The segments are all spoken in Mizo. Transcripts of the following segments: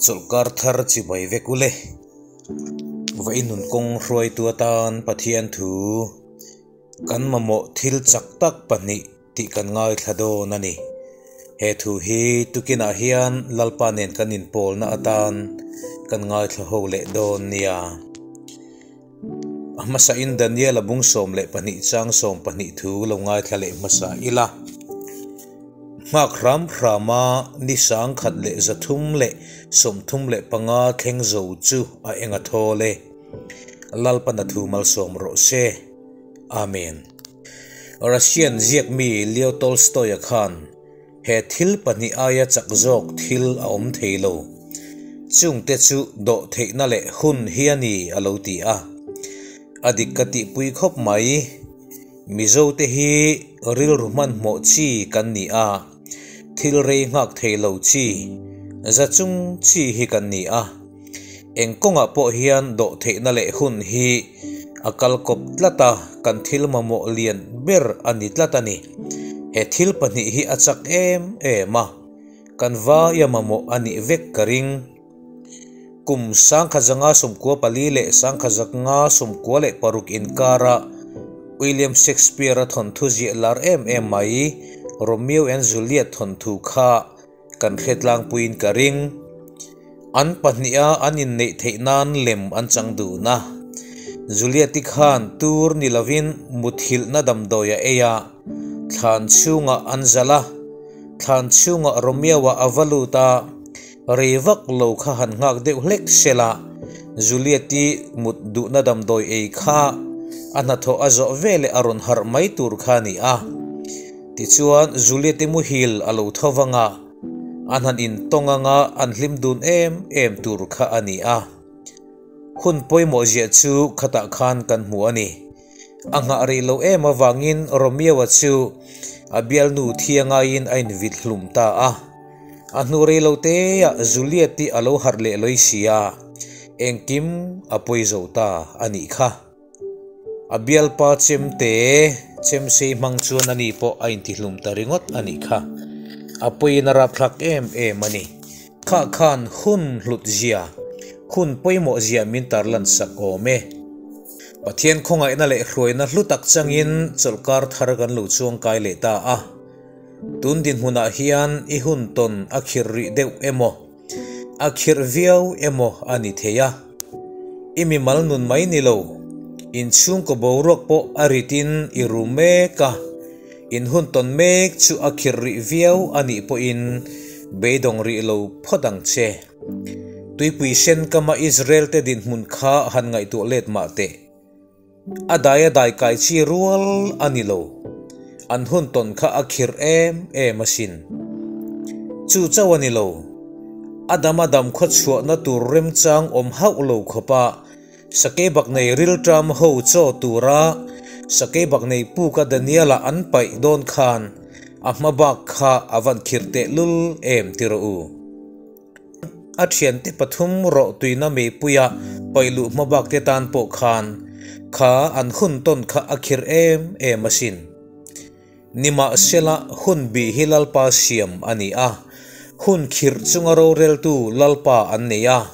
Chawlhkar thar chibai vek ule. Va inun kawng hruaitu atan Pathian thu kan mamawh thil chak tak pahnih tih kan ngaithla dawn a ni. He thu hi tukinah hian Lalpa nen kan inpawlna atan kan ngaithla ho leh dawn nia. A hmasain Daniel a bung 12 chang 12 thu lo ngaithla leh hmasa ila. Nghak hram hrama ni 1335 thleng zo chu a eng a thawl e. Lalpan a thu malsawm rawh se. Amen. Russian ziak mi Leo Tolstoy-a khan he thil pahnih aia chak zawk thil a awm thei lo. Chungte chu dawh theihna leh hun hi a ni a lo ti a. A dik ka tihpui khawp mai. Mizote hi rilru hmanhmawh chi kan ni a, thil rei nghak thei lo chi, za chung chi hi kan ni a. Eng kawngah pawh hian dawh theihna leh hun hi a kal kawp tlat a, kan thil mamawh lian ber a ni tlat a ni. He thil pahnih hi a chak em em a, kan vaia mamawh a nih vek ka ring. Kum 1994 leh 1996 inkara William Shakespeare-a thawnthu ziah lar em em mai Romeo and Juliet thawnthu kha kan hre tlangpuiin ka ring. An pahniha an inneih theih nan lem an chang dun a. Juliet-i khan tur ni lovin muthilhna damdawi a ei a, thlan chhungah an zalh a, thlan chhungah Romeo-a a va lut a, Rei vak lo kha han nghak deuh hlek sela, Juliet-i mut duhna damdawi ei kha a hnathawh a zawh veleh a rawn harh mai tur kha a ni a. Tichuan, Juliet-i muhil a lo tho vang a, an han intawng anga an hlim dun em em tur kha a ni a. Hun pawimawh ziah chu khatah khan kan hmu a ni. A nghah rih loh em avangin Romeo-a chu a bialnu thiangaiin a invit hlum ta a. A hnu rei lo teah Juliet-i a lo harh leh lawi si a, engkim a pawi zo ta a nih kha. A bialpa chemte chemsei hmang chuan ani pawh a intihlum ta ringawt a nih kha. A pawiin a rapthlak em em a ni. Kha khan hun hlut zia, hun pawimawh zia min tarlan sak awm e. Pathian khawngaihna leh hruaina hlu tak changin chawlhkar thar kan lo chuangkai leh ta a. Tun dinhmunah hian i hun tawn a khirh rih deuh emaw, a khirh viau emaw a ni thei a. I mimal nun mai ni lo, inchhungkaw boruak pawh a ritin i ru mek a. In hun tawn mek chu a khirh rih viau a nih pawhin beidawng rih lo phawt ang che. Tuipui sen kama Israel te dinhmun kha han ngaihtuah let mah teh. A dai a dai kai chi rual a ni lo. An hun tawn kha a khirh em em asin. Chu chauh a ni lo. A dam a dam khaw chhuahna tur remchang awm hauh lo khawpa Sakei bak nei rilṭam ho chaw tura sakei bak nei puka Daniela an paih dawn khan a hma bak kha a van khirh teh lul em ti rawh u. A thiante pathum rawh tuina meipuia paih luh hma bak te tan pawh khan kha an hun tawn kha a khirh em em asin. Nimahsela, hun bih hi Lalpa siam a ni a, hun khirh chunga roreltu Lalpa an nei a,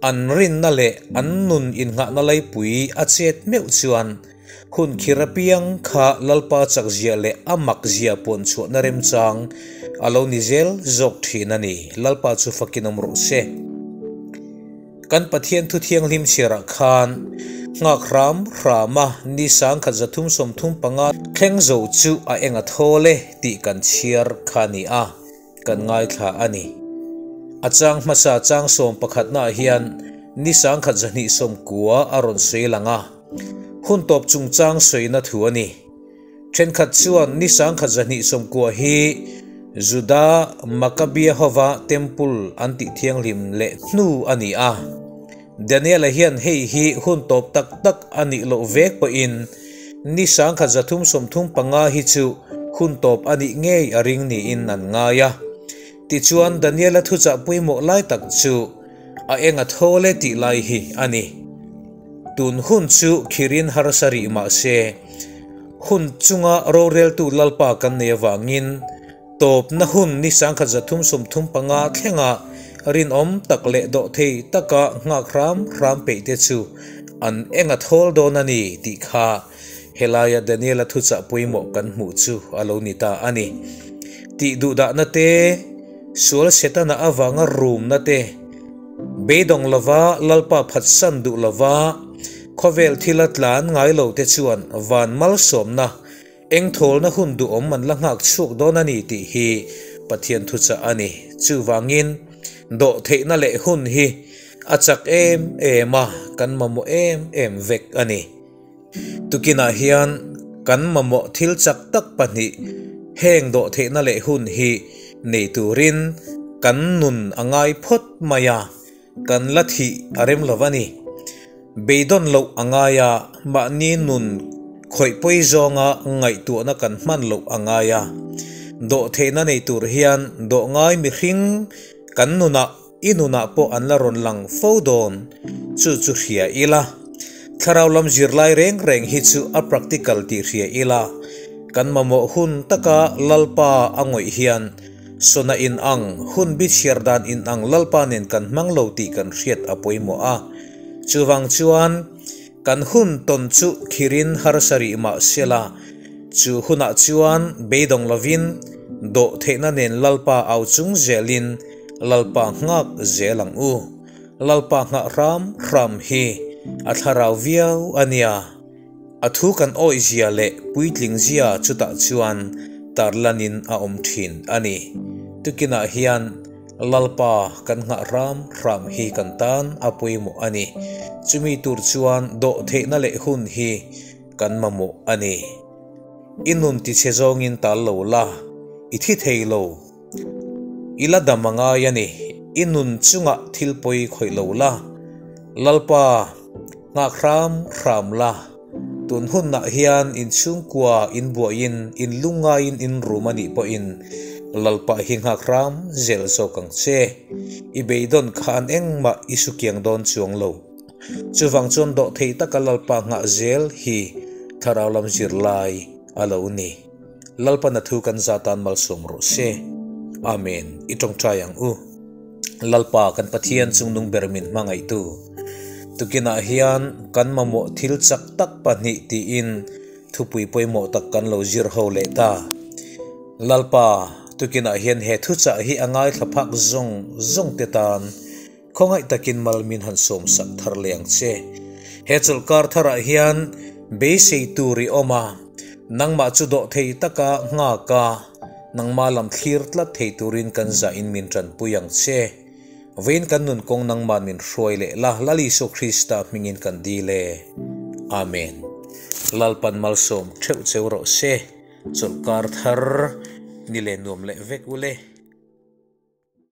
an rinna leh an nun innghahna laipui a chet meuh chuan hun khirh apiang kha Lalpa chakzia leh a makzia puanchhuahna remchang a lo ni zel zawk thin a ni. Lalpa chu fakin awm rawh se. Kan Pathian thu thianghlim chhiarah khan nghak hram hrama ni 1335 thleng zo chu a eng a thawl e tih kan chhiar kha a ni a, kan ngaithla a ni. A chang hmasa chang sawm pakhatnaah hian ni 1290 a rawn sawi lang a, hun tawp chungchang sawina thu a ni. Thenkhat chuan ni 1290 hi Juda Makkabea hova Temple an tih thianghlim leh hnu a ni a. Daniel-a hian hei hi hun tawp tak tak a nih loh vek pawhin ni 1335 hi chu hun tawp a nih ngei a ring niin an ngai a. Tichuan Daniel-a thuchah pawimawh lai tak chu a eng a thawl e tih lai hi a ni. Tun hun chu khirin harsa rih mah se, hun chunga roreltu Lalpa kan nei avangin tawpna hun ni 1335 thlenga Rinawm tak leh dawhthei taka nghak hram hram peih te chu an eng a thawl dawn a ni tih kha helaia Daniela thuchah pawimawh kan hmuh chu a lo ni ta a ni. Tih duhdahna te, sual Setana avanga rumna te, beidawng lova Lalpa phatsan duh lova khawvel thila tlan ngai lo te chuan van malsawmna Engthawlna hun duhawm an la nghak chhuak dawn a ni tih hi Pathian thuchah a ni. Chuvangin, dawhtheihna leh hun hi a chak em em a, kan mamawh em em vek a ni. Tukinah hian kan mamawh thil chak tak pahnih heng dawhtheihna leh hun hi nei turin kan nun a ngai phawt mai a, kan la thih a rem lo a ni. Beidawn loh a ngai a, mahni nun khawih pawi zawnga ngaihtuahna kan hman loh a ngai a. Dawhtheihna nei tur hian dawh ngai mihring kan nunah i nunah pawh an la rawn lang fo dawn, chu chu hria ila. Thlarau lam zirlai reng reng hi chu a practical tih hria ila, kan mamawh hun taka Lalpa a ngawih hian Sona in ang, hun bi chhiar dan in ang Lalpa nen kan hmang lo tih kan hriat a pawimawh a. Chuvang chuan, kan hun tawn chu khirin harsa rih mah sela, chu hunah chuan beidawng lovin dawh theihna nen Lalpa au chung zelin Lalpa nghak zel ang u. Lalpa nghah hram hram hi a thlarau viau a nia. A thu kan awih zia leh puitling zia chutah chuan tarlanin a awm thin a ni. Tukinah hian Lalpa kan nghah hram hram hi kan tan a pawimawh a ni. Chumi tur chuan dawhtheihna leh hun hi kan mamawh a ni. I nun tichhe zawngin tal lo la, i thi thei lo. I la dam a ngai a ni. I nun chungah thil pawi khawih lo la. Lalpa. Nghak hram hram la, tun hunah hian in chhungkua in buaiin in lungngaiin in rum a nih pawhin Lalpa hi nghak hram zel zawk ang che. I beidawn khan engmah i sukiang dawn chuang lo. Chuvang chuan dawh thei taka Lalpa nghah zel hi thlarau lam zirlai a lo ni. Lalpana thu kan za tan malsawm rawh se. Amen. I tawngtai ang u. Lalpa kan Pathian chungnung ber min hmangaihtu. Tukinah hian kan mamawh thil chak tak pahnih tiin thupui pawimawh tak kan lo zir ho leh ta. Lalpa, tukinah hian he thuchah hi a ngaithla phak zawng zawng te tan khawngaih takin mal min han sawmsak thar leh ang che. He chawlhkar tharah hian beisei tur i awm a, nangmah chu dawh thei taka nghak a, Nangmah lam thlir tlat thei turin kan zahin min tanpui ang che. Vawiin kan nun kawng nangmah min hruai leh la, Lal Isua Krista hmingin kan dil e. Amen. Lalpan malsawm theuh cheu rawh se. Chawlhkar thar ni leh nuam leh vek ule.